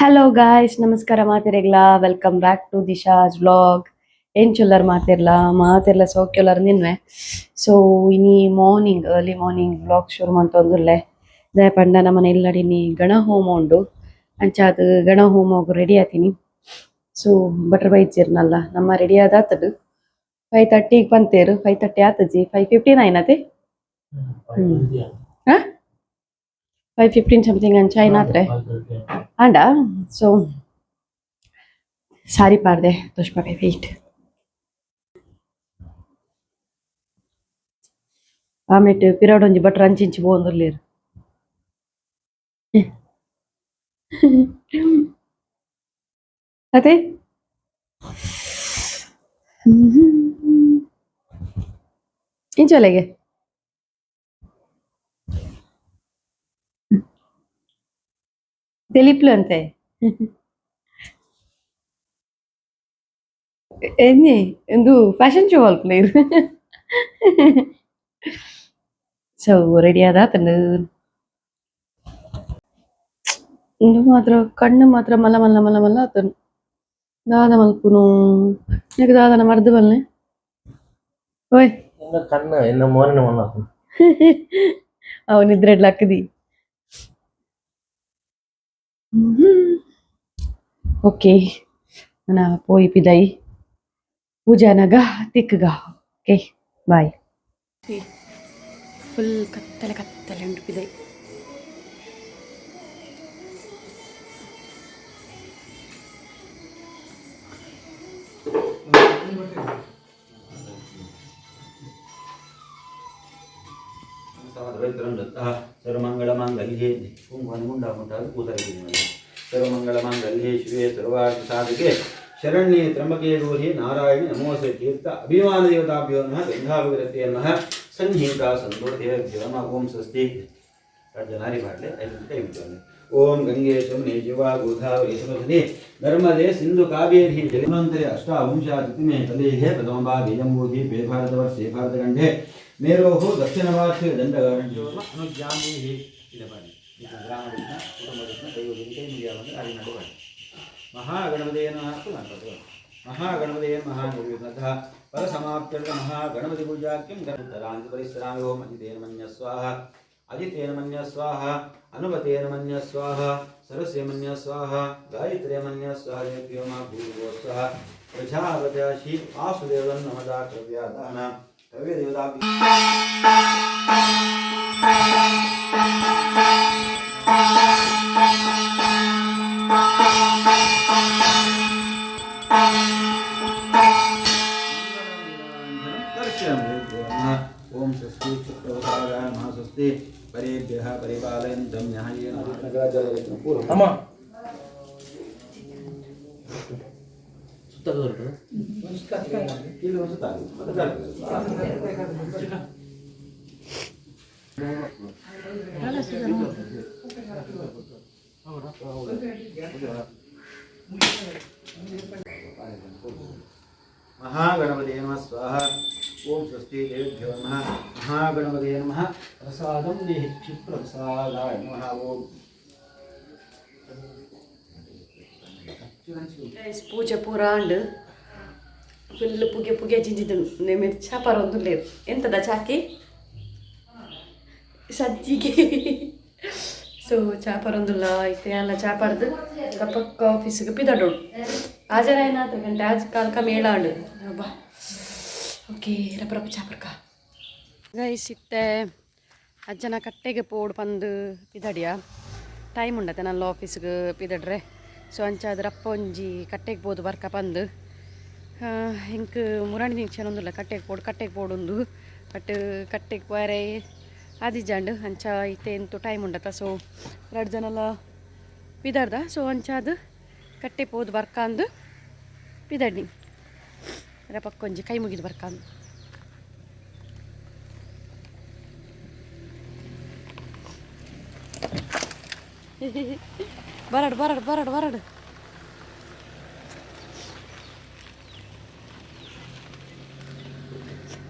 Hello guys, ನಮಸ್ಕಾರ ಮಾತೆರೆಗ್ಲಾ. Welcome back to Disha's vlog. ಎಂಚುಲ್ಲರ್ ಮಾತೆರ್ಲ? ಮಾತೆರ್ಲ ಸೌಖ್ಯೊಲಾರ್ ನಿನ್ವೆ. ಸೊ ಇನಿ ಮಾರ್ನಿಂಗ್, ಅರ್ಲಿ ಮಾರ್ನಿಂಗ್ ವ್ಲಾಗ್ ಶುರು ಮಂತೊಂದುಲ್ಲೆ. ದಾಯೆ ಪಂಡ ನಮನ ಇಲ್ಲಡ್ ಇನಿ ಗಣಹೋಮ ಉಂಡು. ಅಂಚಾದ್ ಗಣಹೋಮಗ್ ರೆಡಿ ಆತೀನಿ. ಸೊ ಬಟ್ರ್ ಬೈದ್ಯೆರ್ನಲ್ಲ ನಮ್ಮ ರೆಡಿ ಆದಾತುಂಡು. 5:30ಗ್ ಪಂತೇರು, 5:30 ಆತಜಿ, 5:15 ಅತೆ. 5:15 ಸಮಥಿಂಗ್ ಅಂಚ ಐನಾತ್ರೆ ಆಂಡ. So sorry ಪಾಡ್ದೆ, ತೋಜ್ಪಾಪೆ, weight. ಆಮೇಟ್ ಪಿರಡೊಂಜಿ ಭಟ್ರ್ ಅಂಚಿಂಚಿ ಪೋವೊಂದುಲ್ಲೆರ್. ಅತೆ ಇಂಚೊಲೆಗೆ ತೆಲಿಪ್ಲು ಅಂತೆ. ಎಂಜಿ ಇಂದು ಫ್ಯಾಷನ್ ಶೋ ಮಲ್ಪುನ. ಸೊ ರೆಡಿ ಆದಾತುಂಡು. ಉಂದು ಮಾತ್ರ ಕಣ್ಣು ಮಾತ್ರ ಮಲ್ಲ ಮಲ್ಲ ಮಲ್ಲ ಮಲ್ಲ ಆತುಂಡು. ದಾದ ಮಲ್ಪುನು? ನೆಕ್ ದಾದನ ಮರ್ದ್ ಬಲ್ಲೆ ಓಯ್. ಕಣ್ಣು ಇನ್ನು ಮೋರಿನ ಮಲ್ಲ. ಅವು ನಿದ್ರೆಡ್ ಲಕ್ಕದಿ. ಓಕೆ, ನನ ಪೋಯಿ ಪಿದೈ ಪೂಜಾನಗ ತಿಕ್ಕುಗ. Okay, bye. ಫುಲ್ ಕತ್ತಲೆ ಕತ್ತಲೆ ಉಂಟು ಪಿದೈ. ಸರ್ವಮಂಗಳಮಾಂಗಲ್ಯೆ ಸರ್ವಮಂಗಳಮಾಂಗಲ್ಯೆ ಶಿವೆ ಸರ್ವಾರ್ಥ ಸಾಧಕೆ ಶರಣ್ಯೆ ತ್ರ್ಯಂಬಕೆ ಗೌರಿ ನಾರಾಯಣಿ ನಮೋಸ್ತೆ. ತೀರ್ಥ ಅಭಿಮಾನ ದೇವತಾಭ್ಯೋ ನಮಃ. ಗಂಧಾಭಿರತೆ ನಮಃ. ಸಂಹಿತಾ ಸಂದೋದೇಭ್ಯೋ ನಮಃ. ಓಂ ಸ್ವಸ್ತಿ. ಜನಾರಿ ಮಾಡಲೆ ಐದು ಕೈ ಮುಗಿಯೋಣ. ಓಂ ಗಂಗೆ ಯಮುನೆ ಶಿವ ಗೋದಾವರಿ ಸರಸ್ವತಿ ನರ್ಮದೆ ಸಿಂಧು ಕಾವೇರಿ ಜಲಮಂತರೆ ಅಷ್ಟಾವಂಶಾತಿಮೆ ಕಲೇಹೆ ಪ್ರಥಮಭಾಗೆ ಜಂಬೂದ್ವೀಪೆ ಭಾರತವರ್ಷೆ ಭಾರತಖಂಡೆ ಮೇರೋಃ ದಕ್ಷಿಣಪಾರ್ಶ್ವೆ ದಂಡಕಾರಣ್ಯೋ ಅನುಜ್ಞಾಮೀಹಿ. ಇದೆ ಮಾಡಿ ಗ್ರಾಮದಿಂದ ಕುಟುಂಬದಿಂದ ದೈವದಿಂದ ಕೈ ಮುಗಿಯಾವಂದ್ರೆ ಅಲ್ಲಿ ನಡುವೆ ಮಹಾಗಣಪತಿಯ ನಮಃ. ಮಹಾಗಣಪತಿಯ ಮಹಾನಿರ್ವಿಘ್ನತಃ ಫಲಸಮಾಪ್ತ್ಯರ್ಥ ಮಹಾಗಣಪತಿ ಪೂಜಾಕ್ಯಂ ಉತ್ತರಾಂತಿ ಪರಿಸರಾಮಿ. ಓಂ ಅಜಿತೇನ ಮನ್ಯ ಸ್ವಾಹ, ಅಜಿತೇನ ಮನ್ಯ ಸ್ವಾಹ, ಅನುಮತೇನ ಮನ್ಯ ಸ್ವಾಹ, ಸರಸ್ಯ ಮನ್ಯ ಸ್ವಾಹ, ಗಾಯತ್ರ್ಯ ಮನ್ಯ ಸ್ವಾಹ, ದೇವ್ಯೋ ಮಾ ಭೂರ್ಭುವಃ ಸ್ವಃ ಪ್ರಜಾಪತ್ಯಾಶಿ ವಾಸುದೇವನ್ ನಮದಾ ಕವ್ಯಾದಾನ ಕವ್ಯದೇವತಾ. ಓಂ ಸ್ವಸ್ತಿ ಕ್ಷಿಪ್ರವಸಾಯ ನಮಃ. ಸ್ವಸ್ತಿ ಪರೇಭ್ಯಃ ಪರಿಪಾಲಯಂತಂ ನ್ಯಾಯೇನ ಪೂರ್ವ ಅಮ್ಮ ಸುತ್ತ. ಇದು ಒಂದು ಸುತ್ತ ಮತ್ತೆ ಮಹಾಗಣಪತಿಯೇ ನಮಃ ಸ್ವಾಹ. ಓಂ ಸ್ವಸ್ತಿ ದೇವೇಭ್ಯೋ ನಮಃ. ಮಹಾಗಣಪತಿಯೇ ನಮಃ. ಪ್ರಸಾದಂ ದೇಹಿ ಕ್ಷಿಪ್ರಪ್ರಸಾದಾಯ ನಮಃ. ಓಂ. ಗೈಸ್, ಪೂಜೆ ಪೂರ ಆಂಡ್. ಫುಲ್ ಪುಗೆ ಪುಗೆ ಜಿಂಜಿದು ಮಿರ್ಚ ಪರೊಂದುಲ್ಲೆರ್. ಎಂತದ ಚಾಕಿ ಸಜ್ಜಿಗೆ. ಸೊ ಚಾ ಪರೊಂದುಲ್ಲ. ಇತ್ತೆ ಅಲ್ಲ ಚಾ ಪರ್ದು ಪಕ್ಕ ಆಫೀಸ್ಗೆ ಪಿದಡೋಡು. ಹಾಜರಾಯನಾಥ ಗಂಟೆ ಆಜ್ ಕಾಲ್ಕ ಮೇಳ ಆಂಡ್. ಅಬ್ಬಾ, ಓಕೆ, ರಪ್ಪ ರಪ್ಪ ಚಾ ಪರ್ಕ. ಗೈಸ್, ಇತ್ತೆ ಅಜ್ಜನ ಕಟ್ಟೆಗೆ ಪೋಡು ಪಂದು ಪಿದಡಿಯ. ಟೈಮ್ ಉಂಡತೆ ನಲ್ಲ ಆಫೀಸ್ಗೆ ಪಿದಡ್ರೆ. ಸೊ ಅಂಚಾದ್ ರಪ್ಪ ಒಂಜಿ ಕಟ್ಟೆಗೆ ಪೋದು ಬರ್ಕ ಪಂದು. ಎಂಕ್ ಮುರಾಣಿ ನಿಂಚನೊಂದುಲ್ಲ ಕಟ್ಟೆಗೆ ಪೋಡು ಕಟ್ಟೆಗೆ ಪೋಡುಂದು. ಬಟ್ ಕಟ್ಟೆಗೆ ಪೋಯರೆ ಆದಿಜಾಂಡ್. ಅಂಚ ಇತ್ತೆ ಎಂತು ಟೈಮ್ ಉಂಡತ. ಸೊ ರಡ್ಡ್ ಜನಲ ಪಿದಡ್ದ. ಸೊ ಅಂಚಾದ್ ಕಟ್ಟೆ ಪೋದು ಬರ್ಕಾಂದು ಪಿದಡ್ನಿ. ರಪಕ್ಕೊಂಜಿ ಕೈ ಮುಗಿದು ಬರ್ಕಾಂದು. ಬರಡ್ ಬರಡ್ ಬರಡ್ ಬರಡ್.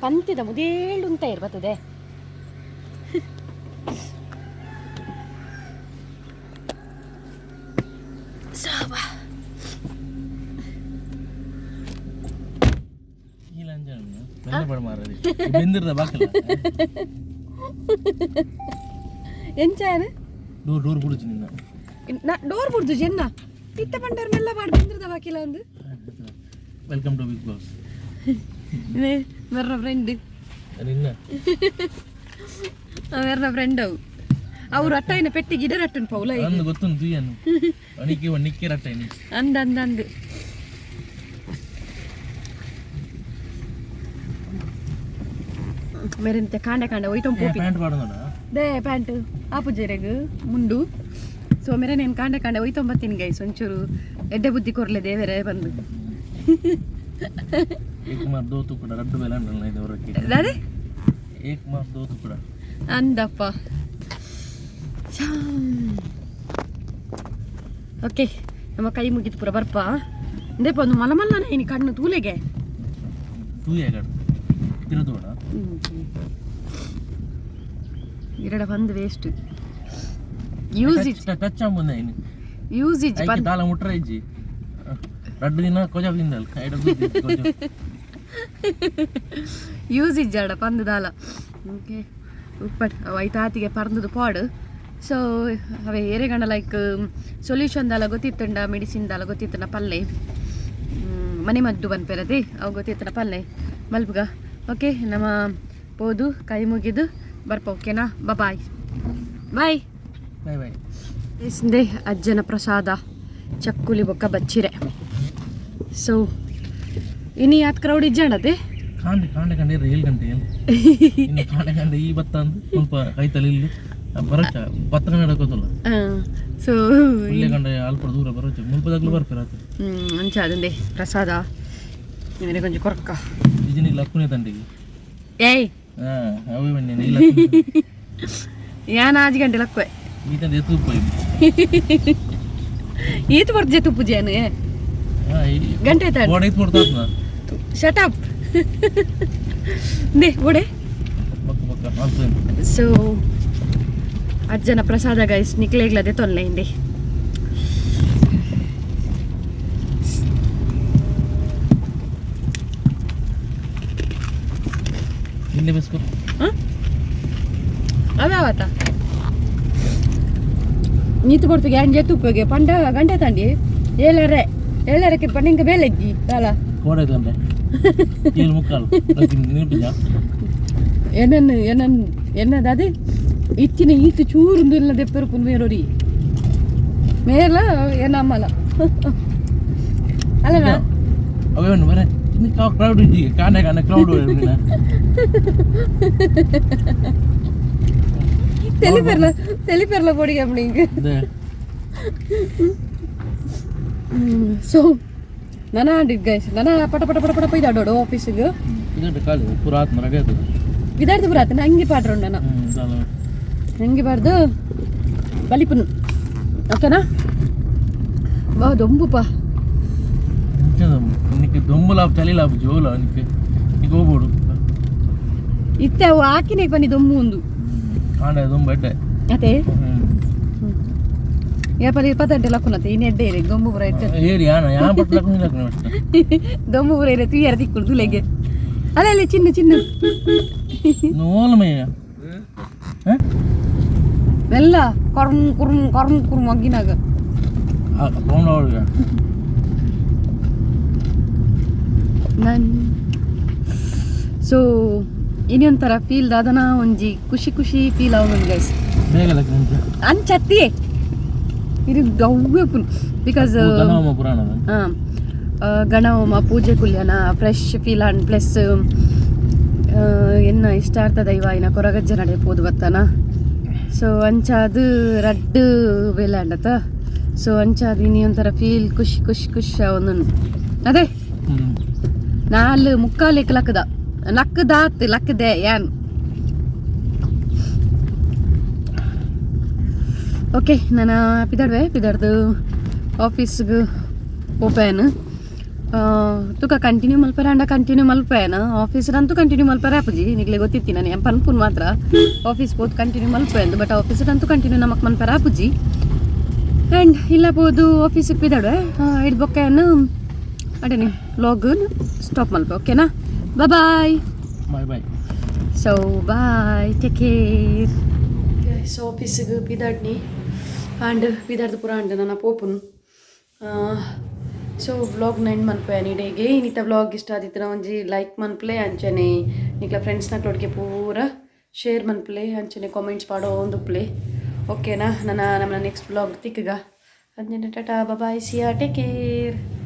ಪಂತಿದ ಮುದೇಳು ಉಂತ ಇರ್ಬತ್ತದೆ. ಸಾಬಾ. ಎಂಚಾನ ಡೋರ್ ಡೋರ್ ಬಿಡುಚು ನಿನ್ನ. ಡೋರ್ ಬಿಡ್ದು ಜೆನ್ನ ಇತ್ತ ಪಂಡರ್ ಮೆಲ್ಲ ಪಾಡ್ ಬೆಂದ್ರದ ಬಾಕಿಲ ಅಂದು. Welcome to big boss. ಮೆರ್ನ friend. ನಿನ್ನ ಮೆರ್ನ ಫ್ರೆಂಡ್ ಅವು ಅವ್ರು ಅಟ್ಟಾಯಿನ ಪೆಟ್ಟಿ ಗಿಡ ರಟ್ಟನ್ ಪೌಲ. ಅಂದು ಗೊತ್ತುಂಟು ತುಯ್ಯನು ಅನಿಕೆ ನಿಕ್ಕೆ ರಟ್ಟೈನಿ. ಅಂದ ಅಂದ ಅಂದು ಮೆರೆಂತೆ ಕಾಂಡ ಕಾಂಡ ಒಯ್ತೊಂ ಪೋಪಿ. ಪ್ಯಾಂಟ್ ಪಾಡೋಣ. They pant ಆಪುಜೆರೆಗ್ ಮುಂಡು. ಸೊ ಮೇರೆ నేను ಕಾಂಡ ಕಾಂಡ ಒಯ್ತೊಂಬತ್ತೀನಿ ಗೈಸ್, ಒಂಚೂರು ಎಡ್ಡೆ ಬುದ್ಧಿ ಕೊರ್ಲೆ ದೇವರೇ ಬಂದು. ಏಕ್ ಮಾರ್ ದೋ ತುಕ್ಕಡ ರಡ್ಡು ಬೇಲೆ ಅಂಡಲ್ಲ ಇದು ಹೊರಕ್ಕೆ. ಅದೇ ಏಕ್ ಮಾರ್ ದೋ ತುಕ್ಕಡ. ಅಂದಪ್ಪ. ಓಕೆ, ನಮ್ಮ ಕೈ ಮುಗಿದು ಪೂರ ಬರ್ಪ ಅಂದೇಪ ಒಂದು ಮಲ ಮಲ್ಲನ ಇನಿ ಕಣ್ಣು ತೂಲೆಗೆ. ತೂಯ ಗಡು ತಿರುದೋಡ. ಇರಡ ಬಂದು waste use it. Touch ಆಂಬುಂದ ಇನಿ. Use it. ಐಕೆ ದಾಲ ಮುಟ್ರ ಇಜ್ಜಿ ರಡ್ಡು ದಿನ ಕೊಜಾಬ್ ತಿಂದಲ್ ಐಡ ಕೊಜಾಬ್. ಯೂಸ್ ಇಜ್ಜಾಡ ಪಂದು ದಾಲ. ಓಕೆ, ಉಪ್ಪಟ್ ಐತಾತಿಗೆ ಪರ್ಂದದು ಪಾಡು. ಸೊ ಅವೇ ಏರೆಗಂಡ ಲೈಕ್ ಸೊಲ್ಯೂಷನ್ ದಾಲ ಗೊತ್ತಿತ್ತುಂಡ, ಮೆಡಿಸಿನ್ ದಾಲ ಗೊತ್ತಿತ್ತುಂಡ ಪಲ್ಲೆ ಮನೆ ಮದ್ದು ಪನ್ಪೆರದೆ ಅವು ಗೊತ್ತಿತ್ತುಂಡ ಪಲ್ಲೆ ಮಲ್ಪುಗ. ಓಕೆ, ನಮ್ಮ ಪೋದು ಕೈ ಮುಗಿದು ಬರ್ಪ. ಓಕೆನಾ? Bye bye. Bye bye. ಇಸ್ಂದೆ ಅಜ್ಜನ ಪ್ರಸಾದ ಚಕ್ಕುಲಿ ಬೊಕ್ಕ ಬಚ್ಚಿರೆ. ಸೊ ಇನಿ ಯಾತ್ ಕ್ರೌಡ್ ಇಜ್ಜಾಂಡತೆ. ಕಾಂಡೆ ಕಾಂಡೆ ಕಂಡೆ ಏಳು ಗಂಟೆ ಇನ್ನು ಕಾಂಡೆ ಕಾಂಡೆ ಈ ಬತ್ತ ಅಂದು ಸ್ವಲ್ಪ ಕೈತಲ್ಲಿ ಇಲ್ಲಿ ಬರೋಚ ಬತ್ತ ಕನ್ನಡ ಗೊತ್ತಲ್ಲ. ಸೊ ಇಲ್ಲೇ ಕಂಡೆ ಅಲ್ಪ ದೂರ ಬರೋಚ ಮುಲ್ಪದಾಗ್ಲೂ ಬರ್ಪೇರ ಆತು. ಅಂಚ ಅದಂದೆ ಪ್ರಸಾದ ಇವನೇ ಕೊಂಚ ಕೊರ್ಕ. ನಿಜನಿಗೆ ಲಕ್ಕುನೆ ತಂಡಿಗೆ. ಏಯ್. ಹಾ ಅವೇ ಬನ್ನಿ ಇಲ್ಲ. ಯಾನ್ ಆಜಿ ಗಂಟೆ ಲಕ್ಕುವೆ. ಈ ತಂದೆ ಎತ್ತು ಪೋಯಿ. ಈತ್ ಬರ್ಜೆ ತುಪ್ಪು ಜೇನು ಗಂಟೆ ಆಯ್ತಾ? ಓಡೈತ್ ಕೊಡ್ತಾ. Shut up they ಓಡೆ. ಬಕ್ಕ ಬಕ್ಕ ಅಲ್ಪ. ಸೊ ಅಜ್ಜನ ಪ್ರಸಾದ ಗೈಸ್, ನಿಕ್ಲೇಗ್ಲದೆ ತೊಲ್ಲೆ ಹಿಂದೆ. ಇಲ್ಲಿ ಬಿಸ್ಕುಟ್. ಅವ್ಯಾವತ್ತ ನೀತು ಕೊಡ್ತು ಗ್ಯಾಂಜೆ ತುಪ್ಪಗೆ ಪಂಡ ಗಂಟೆ ತಂಡಿ ಏಳರೆ ಏಳರಕ್ಕೆ ಪಂಡ ಇಂಕ ಬೇಲೆಜ್ಜಿ ಅಲ್ಲ. ಓಡೈತ್ ಗಂಟೆ ಏಳು ಮುಕ್ಕಾಲು ನಿಲ್ಪಿಜ. ಏನನ್ನು ಏನನ್ ಎನ್ನದ ಅದೇ ಇಚ್ಚಿನ ಈತು ಚೂರುಂದು ಇಲ್ಲ ದೆಪ್ಪರು ಮೇರೋರಿ ಮೇಲ ಏನಮ್ಮಲ ಅಲ್ಲ. ಅವೇ ಒಂದು ಬರೇ ಇನ್ನು ಕ್ರೌಡ್ ಇಜ್ಜಿ ಕಾಂಡೆ ಕಾಂಡೆ ಕ್ರೌಡ್. ತೆಲಿಪೆರ್ಲ ತೆಲಿಪೆರ್ಲ ಪೊಡಿಗೆ ಹಿಂಗೆ. ಸೊ ನನ ಗೈಸ್ ನನ ಪಟ ಪಟ ಪಟ ಪಟ ಪೈದು ಅಡೋಡು ಆಫೀಸಿಗೆ. ಇದಕ್ಕೆ ಖಾಲಿ ಪೂರ ಆತ್ಮ ರೆಡಿ ಆಗ್ತದೆ. ವಿದಾರ್ದು ಪೂರ ಆತನ ಹಂಗೆ ಪಾಡ್ರು ನಾನು ಹಂಗೆ ಬಾರ್ದು ಬಲಿಪುನ್. ಓಕೆನಾ? ಬಾ ದೊಂಬುಪಾ. ನಿಕ್ಕೆ ದೊಂಬು ಲಾಭ ಚಳಿ ಲಾಭ ಜೋಲ ನಿಕ್ಕೆ ನಿಕ್ಕೆ ಹೋಗ್ಬೋಡು. ಇತ್ತೆ ಅವು ಹಾಕಿನೇ ಬನ್ನಿ ದೊಂಬು ಒಂದು. ಕಾಂಡ ದೊಂಬು ಎಡ್ಡೆ. ಅದೇ ಏಪಲ್ ಇಪ್ಪತ್ತೆಂಟು ಲಕ್ಕುನತೆ ಇನ್ನು ಎಡ್ಡೆ ಇರೆ ದೊಂಬು ಪೂರ ಎಡ್ಡೆ. ಏರಿ ಯಾನ ಯಾನ್ ಪಟ್ಟು ಲಕ್ಕುನ ಲಕ್ಕುನ ದೊಂಬು ಪೂರ ಇರೆ ತುಯ್ಯರ ತಿಕ್ಕುಡು ತುಲೆಗೆ ಅಲ್ಲ ಅಲ್ಲ ಚಿನ್ನ ಚಿನ್ನ. ನೋಲಮಯ್ಯ ಮೆಲ್ಲ ಕರ್ಮ್ ಕುರ್ಮ್ ಕರ್ಮ್ ಕುರ್ಮ್ ಅಗ್ಗಿನಾಗ. ನನ್ ಸೊ ಇನ್ನೊಂಥರ ಫೀಲ್ ದಾದನ ಒಂಜಿ ಖುಷಿ ಖುಷಿ ಫೀಲ್ ಆವೊಂದು ಗೈಸ್. ಅಂಚತ್ತಿಯೇ ಇದು ಗವ್ವೆ because ಹಾಂ ಗಣಹೋಮ ಪೂಜೆ ಕುಲ್ಯನ fresh feel and plus ಎನ್ನ ಇಷ್ಟಾರ್ಥ ದೈವ ಇನ್ನ ಕೊರಗಜ್ಜ ನಡೆ ಪೋದು ಬತ್ತಾನ. ಸೊ ಅಂಚಾದು ರಡ್ಡು ಬೇಲೆ ಅಂಡತ. ಸೊ ಅಂಚಾದು ಇನಿ ಒಂಥರ ಫೀಲ್ ಖುಷಿ ಖುಷಿ ಖುಷಿ ಒಂದೊಂದು ಅದೇ ನಾಲ್ ಮುಕ್ಕಾಲೇಕ್ ಲಕ್ಕದ ಲಕ್ಕದಾತ್ ಲಕ್ಕದೆ ಯಾನ್. ಓಕೆ, ನಾನು ಪಿದಾಡ್ವೆ ಪಿದಾಡ್ದು ಆಫೀಸ್ಗೆ ಪೋಪೇನು. ತುಕ ಕಂಟಿನ್ಯೂ ಮಲ್ಪರ ಅಂಡ ಕಂಟಿನ್ಯೂ ಮಲ್ಪೇನ ಆಫೀಸ್ರಂತೂ ಕಂಟಿನ್ಯೂ ಮಲ್ಪರ ಆಪುಜಿ ನಿಗ್ಲೆ ಗೊತ್ತಿತ್ತಿ ನಾನು ಎಂ ಪನ್ಪುನ್ ಮಾತ್ರ ಆಫೀಸ್ ಪೋದು ಕಂಟಿನ್ಯೂ ಮಲ್ಪೇಂದು ಬಟ್ ಆಫೀಸ್ರಂತೂ ಕಂಟಿನ್ಯೂ ನಮಕ್ ಮನ್ಪರ ಆಪುಜಿ. ಆ್ಯಂಡ್ ಇಲ್ಲ ಪೋದು ಆಫೀಸಿಗೆ ಪಿದಾಡುವೆ. ಇಡ್ ಬೊಕ್ಕ ಅಡೇನೆ ವ್ಲಾಗ್ ಸ್ಟಾಪ್ ಮಲ್ಪ, ಓಕೆನಾ? Bye. Bye bye. So bye, take care. So ಆಫೀಸಿಗೆ ಪಿದಾಡ್ನಿ ಆಂಡ್ ಪಿದಾಡ್ದು ಪೂರ ಆಂಡ್, ನನ್ನ ಪೋಪುನು. ಸೊ ವ್ಲಾಗ್ ಎಂಡ್ ಮನ್ಪೆ ಇಡೆಗೆ. ಇನ್ನಿತ ವ್ಲಾಗ್ ಇಷ್ಟ ಆದಿತ್ತಿನ ಒಂಜಿ ಲೈಕ್ ಮನ್ಪ್ಲೆ, ಅಂಚನೆ ನಿಕ್ಲ ಫ್ರೆಂಡ್ಸ್ನ ಪೂರ ಶೇರ್ ಮನ್ಪ್ಲೆ, ಅಂಚನೆ ಕಾಮೆಂಟ್ಸ್ ಪಾಡೋ ಒಂದುಪ್ಲೆ, ಓಕೆನಾ? ನನ್ನ ನಮ್ಮ ನೆಕ್ಸ್ಟ್ ವ್ಲಾಗ್ ತಿಕ್ಕಗ. ಅಂಚನೆ Tata, bye, see ya, take care.